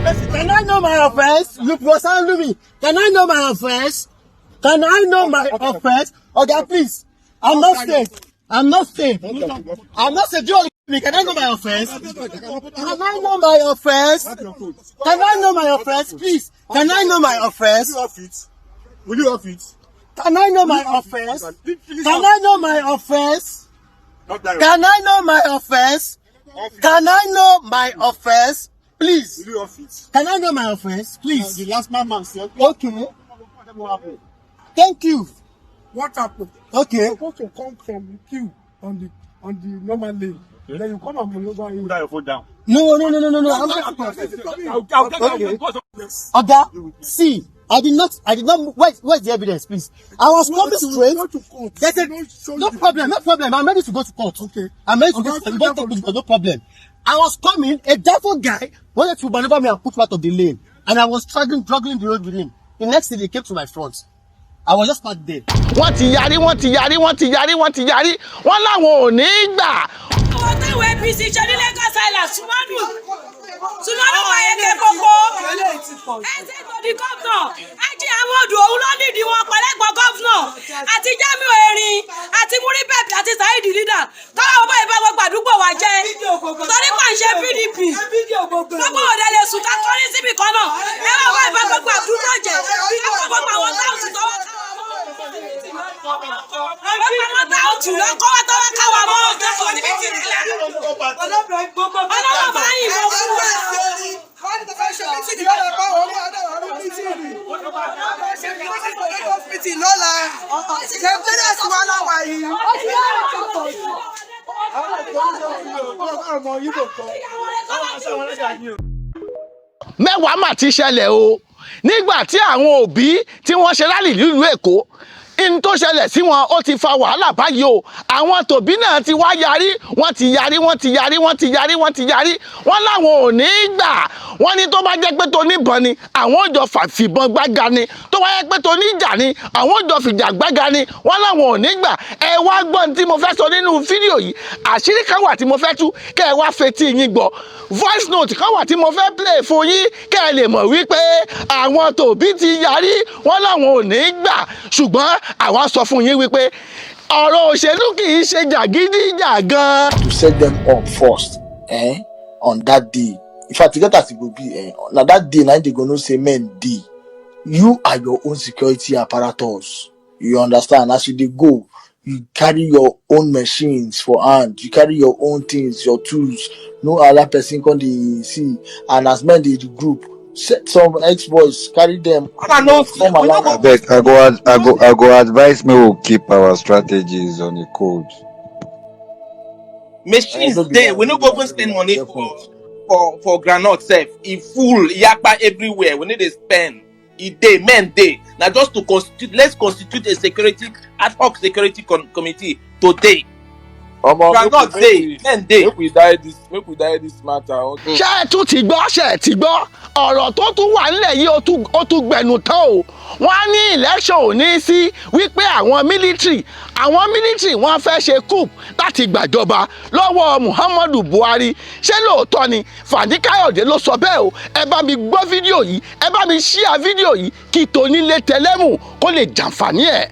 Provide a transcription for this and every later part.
Can I know my offense? You was handling me. Can I know my offense? Can I know my offense? Oga, please. I'm not safe. I'm not safe. I'm not safe. Do you me? Can I know my offense? Can I know my offense? Can I know my offense? Please. Can I know my offense? Will you off it? Will you off it? Can I know my offense? Can I know my offense? Not that. Can I know my offense? Off it. Can I know my offense? Please. Will you off it? Can I know my offense? Please. The last man said. Okay. What happened? Thank you. What happened? Okay. You're supposed to come from the queue on the normal lane. Okay. Then you come and maneuver in. Put your phone down. No, no, no, no, no, no. I'm not. Okay. Oga, see, I did not, I did not. Where's the evidence, please? I was coming straight. Go to court. There's a, Don't show no the- problem, no problem. I'm ready to go to court. Okay. I'm ready to Okay, go to I'll court. take that No problem. I was coming, a devil guy wanted to maneuver me and put me out of the lane. And I was struggling the road with him. The next thing, he came to my front. I was just parked there. Wọ́n ti yarí, wọ́n ti yarí, wọ́n ti yarí, wọ́n ti yarí, wọ́n láwọn ò ní í gbà. Àwọn táwọn APC ṣe ní Lagos Island, Sumanu Sumanu Mayeke koko ẹsẹ̀ tó di gómìnà Ají Ahmadu, òun ló nídìí wọn pẹ̀lẹ́gbọ̀n gómìnà àti Jamiu Erin àti Muri Pẹ̀pẹ̀ àti Saheed Leader tọ́lá wọn báyìí bá gbogbo àdúgbò wa jẹ́ torí pà ń ṣe PDP. Gbogbo òde lè sùn ká kọrí síbì kan náà. Ẹ wọ́n báyìí bá gbogbo àdúgbò jẹ́ ká kó gbogbo àwọn táwọn tọwọ́ gbogbo àwọn táwọn tù lọ́kọ́ wá tọwọ́ káwa mọ́ ọlọ́wọ́ bá yìnbọn fún wa. Meeting lọ́la, secretariat wa láwa yìí. Mẹ́wàá mà ti ṣẹlẹ̀ o. Nígbà tí àwọn òbí tí wọ́n ṣe rally nílùú Èkó, n tó ṣẹlẹ̀ sí wọn, ó ti fa wàhálà báyìí o. Àwọn tòbí náà ti wá yarí, wọ́n ti yarí, wọ́n ti yarí, wọ́n ti yarí, wọ́n ti yarí. Wọ́n láwọn ò ní í gbà. Wọ́n ní tó bá jẹ́ pé toníbọn ni, àwọn ò jọ fìbọn gbága ni. Tó bá jẹ́ pé toníjà ni, àwọn ò jọ fìjà gbága ni. Wọ́n láwọn ò ní gbà. Ẹ wá gbọ́n tí mo fẹ́ sọ nínú fídíò yìí. Àṣírí kan wà tí mo fẹ́ tú, kẹ́ ẹ wá fetí yín gbọ́. Voice note kan wà tí mo fẹ́ play fún yín, kẹ́ ẹ lè mọ̀ wípé àwọn tòbí ti yarí, wọ́n láwọn ò ní gbà. Ṣùgbọ́n àwa sọ fún yín wípé ọ̀rọ̀ òṣèlú kì í ṣe jàgídíjàgan. To set them up first, eh, on that day. In fact, e get as e go be, eh, na that day na im dey go know say men dey. You are your own security apparatus, you understand? As you dey go, you carry your own machines for hand, you carry your own things, your tools. No allow person come dey see. And as men dey regroup, set some ex-boys, carry them no come allow. Abeg, I go advise make we keep our strategies on the code. Machines No be dey that, we no no be go that, even no be spend that. money Get for point. for groundnut sef. E full yakpa everywhere. We no dey spend. E dey, men dey. Na just to constitute, let's constitute a security ad hoc security committee today. Omo, make we Groundnut make dey, we men dey. make we die this make we die this matter. Ṣé ẹ tún ti gbọ́? Ṣé ẹ ti gbọ́ ọ̀rọ̀ tó tún wà nílẹ̀ yìí? Ó tún gbẹnu tán o. Wọ́n á ní election ò ní sí, wípé àwọn military wọ́n fẹ́ ṣe coup láti gbàjọba lọ́wọ́ Muhammadu Buhari. Ṣé lóòótọ́ ni? Fani Káyọ̀dé ló sọ bẹ́ẹ̀ o. Ẹ bá mi gbọ́ fídíò yìí, ẹ bá mi share fídíò yìí kí tonílé tẹlẹ́mù kó lè jàǹfààní ẹ̀.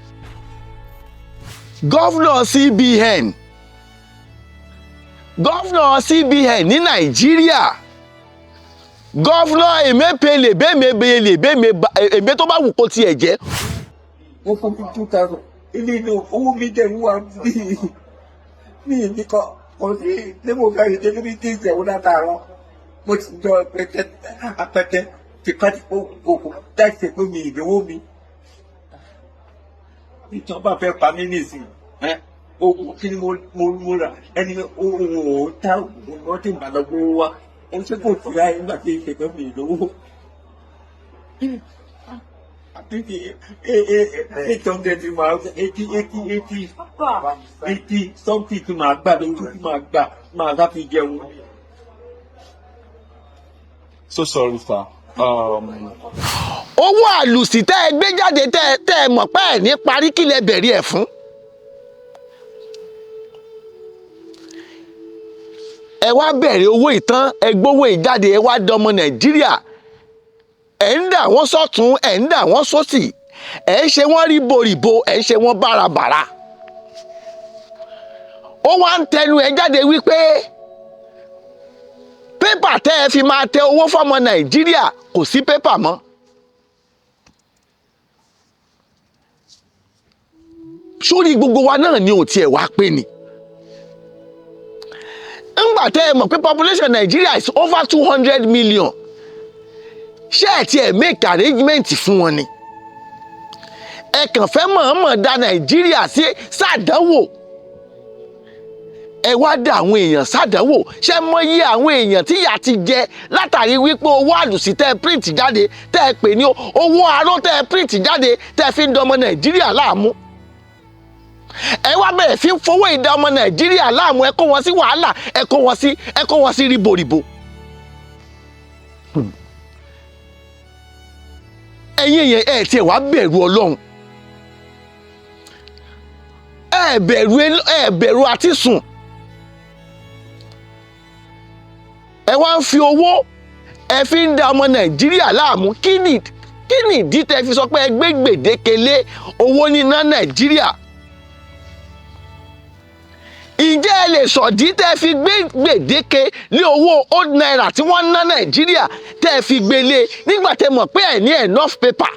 Governor CBN, governor CBN ní Nàìjíríà, Governor Emefiele, bẹ́ẹ̀mẹ́bẹ́lẹ̀ bẹ́ẹ̀mẹ́ èmi tó bá wù kó tiẹ̀ jẹ́. Wọ́n fún mi 2,000 ilé inú owó mi dẹ̀ wá bí mi ní kọ́ kò sí tí mo fẹ́ ṣe níbi tí ìjẹun látàárọ̀. Mo ti jọ pẹtẹ apẹtẹ tipátipó kòkò táìsì pé mi ìdówó mi. Ìjọba fẹ́ pa mí nísìnyí ẹ. Oògùn kí ni mo rà ẹni ohun ò tá oògùn wọn tí ń bá lọ gbówó wá ó ṣe kò sí láyé nígbà tí ìṣèpẹ́ mi ìdówó àti 800 máa 80 80 80 80 something tí màá gbà lójú tí màá gbà máa bá fi jẹun. So sorry, sir. Owó àlùsì tẹ́ ẹ gbé jáde, tẹ́ ẹ mọ̀ pé ẹ̀ ní parí, kí lẹ bẹ̀rẹ̀ ẹ̀ fún. Ẹ wá bẹ̀rẹ̀ owó ìtàn, ẹ gbówó ìjáde, ẹ wá dọmọ Nàìjíríà. Ẹ̀ ń dà wọ́n sọ́tún, ẹ̀ ń dà wọ́n sósì, ẹ̀ ń ṣe wọ́n ríboríbo, ẹ̀ ń ṣe wọ́n bárabàra. Ó wá ń tẹnu ẹ̀ jáde wípé paper tẹ́ ẹ fi máa tẹ owó fọ́mọ Nàìjíríà, kò sí paper mọ́. Sórí gbogbo wa náà ni ò tiẹ̀ wá pé ni. Ńgbà tẹ́ ẹ mọ̀ pé population Nigeria is over 200 million, ṣé ẹ tiẹ̀ make arrangement fún wọn ni? Ẹ kàn fẹ́ mọ̀ọ́mọ̀ da Nàìjíríà sí sàdánwò. Ẹ wá dá àwọn èèyàn sàdánwò. Ṣé mọyì àwọn èèyàn tí ìyà ti jẹ látàrí wípé owó àlùsí tẹ́ ẹ print jáde, tẹ́ ẹ pè ní owó aró, tẹ́ ẹ print jáde, tẹ́ ẹ fi ń dọmọ Nàìjíríà láàmú? Ẹ wá bẹ̀rẹ̀ fi ń fowó ìdá ọmọ Nàìjíríà láàmú. Ẹ kó wọn sí wàhálà, ẹ kó wọn sí ríboríbo. Ẹ̀yin èèyàn, ẹ tiẹ̀ wá bẹ̀rù Ọlọ́run, ẹ bẹ̀rù, ẹ bẹ̀rù àti sùn. Ẹ wá ń fi owó, ẹ fi ń da ọmọ Nàìjíríà láàmú. Kí ni ìdí tẹ́ fi sọ pé ẹ gbé gbèdéke lé owó níná Nàìjíríà? Ǹjẹ́ ẹ lè sọ̀dí tẹ́ fi gbé gbèdéke lé owó old naira tí wọ́n ń ná Nàìjíríà, tẹ́ fi gbé lé nígbà tẹ́ mọ̀ pé ẹ̀ ní enough paper?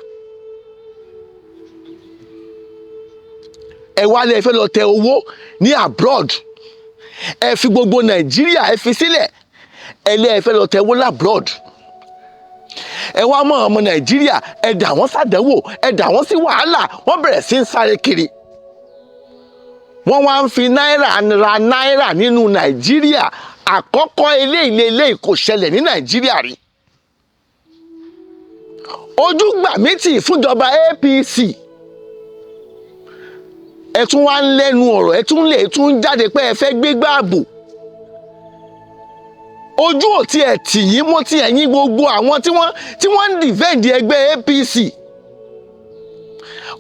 Ẹ wá lè fẹ́ lọ tẹ owó ní abroad. Ẹ fi gbogbo Nàìjíríà, ẹ fi sílẹ̀, ẹ lé ẹ fẹ́ lọ tẹ owó l'abroad. Ẹ wá mọ̀ ọmọ Nàìjíríà, ẹ dà wọ́n sàdánwò, ẹ dà wọ́n sí wàhálà. Wọ́n bẹ̀rẹ̀ sí ń sáré kiri, wọ́n wá ń fi náírà ra náírà nínú Nàìjíríà. Àkọ́kọ́ eléyìí eléyìí kò ṣẹlẹ̀ ní Nàìjíríà rí. Ojú gbà mí tì fúnjọba APC. Ẹ tún wá ń lẹ́nu ọ̀rọ̀, ẹ tún lè tún jáde pé ẹ fẹ́ gbégbá ààbò. Ojú ò tiẹ̀ tì yín mọ́ tí ẹ̀yin gbogbo àwọn tí wọ́n ń defend ẹgbẹ́ APC.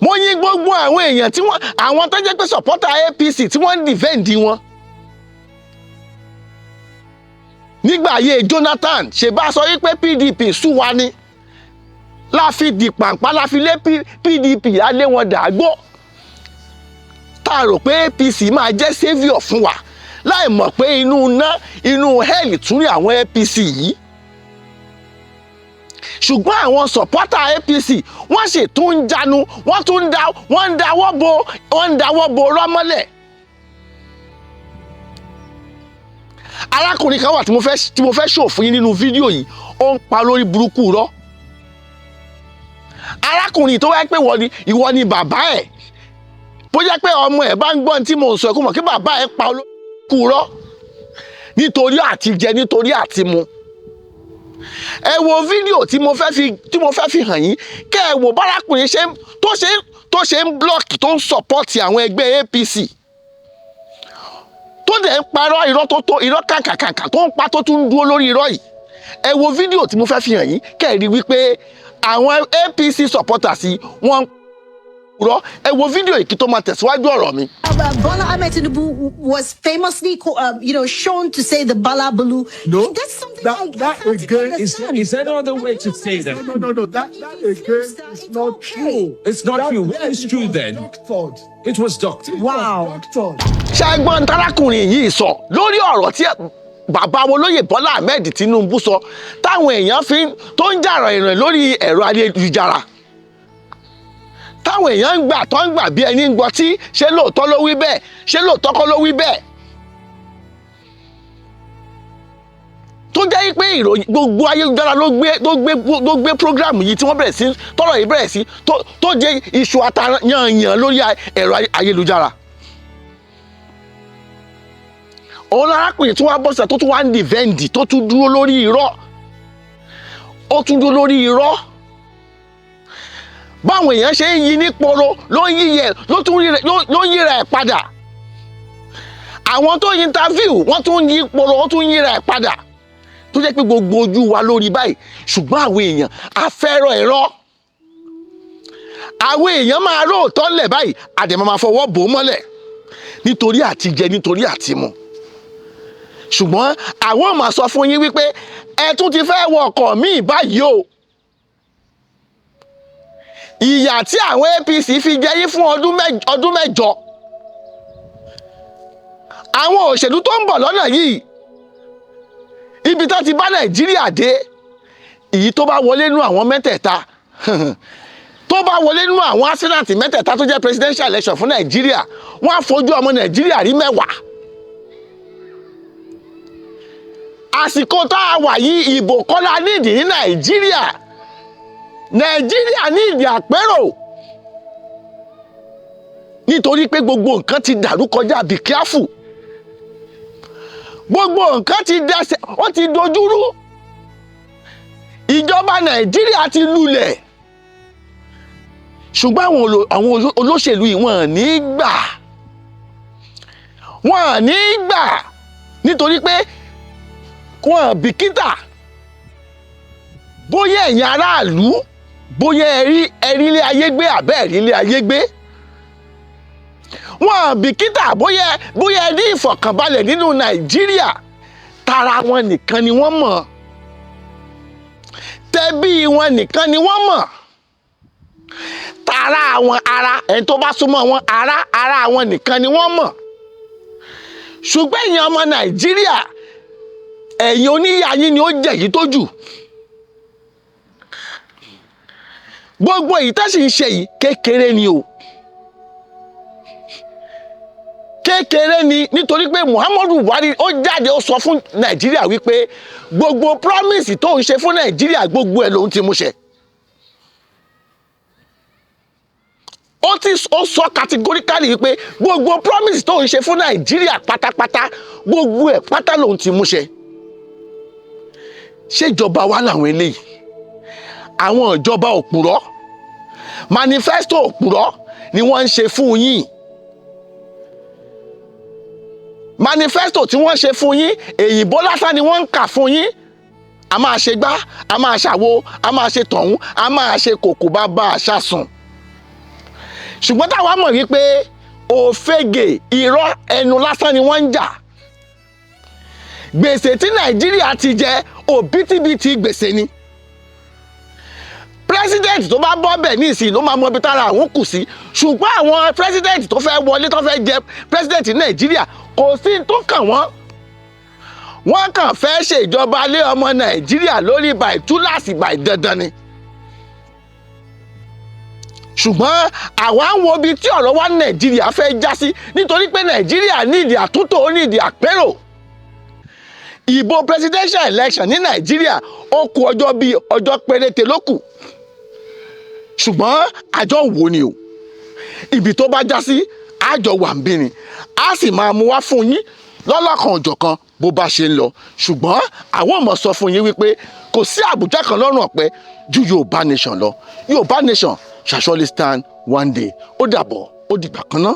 Mo yín gbogbo àwọn èèyàn tí wọ́n, àwọn tó jẹ́ pé supporter APC tí wọ́n ń defend wọn. Nígbà ayé Jonathan, ṣe bá sọ wípé PDP sú wa ni, la fi di pàǹpá, la fi lé PDP, alé wọn dàgbò, tá a rò pé APC máa jẹ́ saviour fún wa, láì mọ̀ pé inú iná, inú hell tún ní àwọn APC yìí. Ṣùgbọ́n àwọn supporter APC, wọ́n sì tún ń jánu, wọ́n tún ń da wọ́n ń dáwọ́ bo wọ́n ń dáwọ́ bo rọ́mọ́lẹ̀. Arákùnrin kan wà tí mo fẹ́ show fún yín nínú fídíò yìí. Ó ń pa lórí burúkú rọ́. Arákùnrin tó wáyé pé ìwọ ni bàbá ẹ̀, bó jẹ́ pé ọmọ ẹ̀ bá ń gbọ́n tí mò ń sọ, ẹ̀ kó mọ̀ kí bàbá ẹ̀ pa olórí burúkú rọ́ nítorí àti jẹ, nítorí àti mu. Ẹ wo fídíò tí mo fẹ́ fi hàn yín, kẹ́ ẹ wò bárakùnrin ṣe tó ṣe ń block, tó ń support àwọn ẹgbẹ́ APC, tó dẹ̀ ń parọ́ irọ́ tó irọ́ kàǹkàǹkà tó ń pa, tó tún ń dúró lórí irọ́ yìí. Ẹ wo fídíò tí mo fẹ́ fi hàn yín, kẹ́ ẹ rí wípé àwọn APC supporters yìí, wọ́n ń rọ́. Ẹ wo fídíò yìí kí tó máa tẹ̀síwájú ọ̀rọ̀ mi. Bola Ahmed Tinubu was famously shown to say the Balabulu. No, That's something that, I that can't again understand. Is there another way to say that? No, that again is not true. It's not That- true. What is it true was then? Doctored. It was doctored. It was doctored. Ṣẹ́gbọ́n tarákùnrin yìí sọ lórí ọ̀rọ̀ tí bàbá wọn olóyè Bọ́lá Ahmed Tinubu sọ, táwọn èèyàn fi tó ń jà rìnrìn lórí ẹ̀rọ ayélujára, táwọn èèyàn ń gbà tó ń gbà bí ẹni ń gbọ́ tí ṣé lóòótọ́ ló wí bẹ́ẹ̀, ṣé lóòótọ́ kọ́ ló wí bẹ́ẹ̀, tó jẹ́ pé ìròyìn gbogbo ayélujára ló gbé program yìí tí wọ́n bẹ̀rẹ̀ sí tọ́rọ̀ yìí bẹ̀rẹ̀ sí tó jẹ́ iṣu atayanyan lórí ẹ̀rọ ayélujára. Òun lárákùnrin tí wọ́n bọ́ síta, tó tún wá ń defend, tó tún dúró lórí irọ́, ó tún dúró lórí irọ́. Báwọn èèyàn ṣe ń yí ní poro, ló ń yí yẹ, ló tún rí ló ń yíra ẹ̀ padà. Àwọn tó interview, wọ́n tún yí poro, wọ́n tún yíra ẹ̀ padà, tó jẹ́ pé gbogbo ojú wa lórí báyìí. Ṣùgbọ́n àwọn èèyàn afẹ́rọ̀ ẹ̀rọ, àwọn èèyàn máa róòtọ́ lẹ̀ báyìí, àdèmọ́ máa fọwọ́ bò ó mọ́lẹ̀ nítorí àtijẹ, nítorí àtimu. Ṣùgbọ́n àwọn máa sọ fún yín wípé ẹ tún ti fẹ́ wọ ọkọ̀ míì báyìí o. Ìyà tí àwọn APC fi jẹ yín fún ọdún 8, àwọn òṣèlú tó ń bọ̀ lọ́nà yìí, ibi tó ti bá Nàìjíríà dé, èyí tó bá wọlé nú àwọn mẹ́tẹ̀ẹ̀ta, tó bá wọlé nú àwọn aspirant mẹ́tẹ̀ẹ̀ta tó jẹ́ presidential election fún Nàìjíríà, wọ́n á fojú ọmọ Nàìjíríà rí mẹ́wàá. Àsìkò tá a wà yìí, ìbò kọ́lá nídìí ní Nàìjíríà. Nàìjíríà nídìí àpérò, nítorí pé gbogbo nǹkan ti dàrú kọjá be careful. Gbogbo nǹkan ti dẹsẹ̀, ó ti dojúrú. Ìjọba Nàìjíríà ti lulẹ̀, ṣùgbọ́n àwọn olóṣèlú yìí, wọ́n ní gbà, wọ́n ní gbà, nítorí pé wọ́n bìkítà bóyá ẹ̀yin aráàlú, bóyá ẹ̀rí ilé ayé gbé àbẹ́ ẹ̀rí ilé ayé gbé. Wọ́n bìkítà bóyá ẹ ní ìfọ̀kànbalẹ̀ nínú Nàìjíríà. Tara wọn nìkan ni wọ́n mọ̀, tẹbí wọn nìkan ni wọ́n mọ̀, tara àwọn ara ẹni tó bá súnmọ́ wọn, ara wọn nìkan ni wọ́n mọ̀. Ṣùgbọ́n ẹ̀yin ọmọ Nàìjíríà, ẹ̀yin oníyà yín ni ó jẹ̀ yìí tó jù. Gbogbo èyí tó sì ń ṣe yìí, kékeré ni o, kékeré ni, nítorí pé Muhammadu Buhari ó jáde, ó sọ fún Nàìjíríà wípé gbogbo promise tó ń ṣe fún Nàìjíríà, gbogbo ẹ̀ lòun ti mú ṣẹ. Ó sọ categorically wípé gbogbo promise tó ń ṣe fún Nàìjíríà pátápátá, gbogbo ẹ̀ pátá lòun ti mú ṣẹ. Ṣèjọba wa làwọn eléyìí, àwọn ìjọba òpùrọ́, manifesto òpùrọ́ ni wọ́n ń ṣe fún yín. Manifesto tí wọ́n ṣe fún yín, èyìnbó lásán ni wọ́n ń kà fún yín. A máa ṣe gbá, a máa ṣàwo, a máa ṣe tọ̀hún, a máa ṣe kòkò bàbá àṣàsùn. Ṣùgbọ́n táwa mọ̀ wípé òfegè, irọ́ ẹnu lásán ni wọ́n ń jà. Gbèsè tí Nàìjíríà ti jẹ, òbítíbitì gbèsè ni. President tó bá bọ́ bẹ̀ ní ìsìn ló máa mọ ibi tára àwọn kù sí. Ṣùgbọ́n àwọn president tó fẹ́ wọlé, tó fẹ́ jẹ president Nàìjíríà, kò sí tó kàn wọ́n. Wọ́n kàn fẹ́ ṣèjọba lé ọmọ Nàìjíríà lórí by túláàsì, by dandan ni. Ṣùgbọ́n àwa ń wo ibi tí ọ̀rọ̀ wa Nàìjíríà fẹ́ já sí, nítorí pé Nàìjíríà nídìí àtúntò, ó nídìí àpérò. Ìbò presidential election ní Nàìjíríà, ó kù ọjọ́ bíi ọjọ́ péréte ló kù, ṣùgbọ́n àjọ ń wò ni o. Ibi tó bá já sí, àjọ wà ń bí ni, a sì máa mú wá fún yín lọ́lọ́kan òjọ̀kan bó bá ṣe ń lọ. Ṣùgbọ́n àwọn ọmọ sọ fún yín wípé kò sí àbùjá kan lọ́rùn ọ̀pẹ ju Yorùbá Nation lọ. Yorùbá Nation shall surely stand one day. Ó dàbọ̀, ó dìgbà kan náà.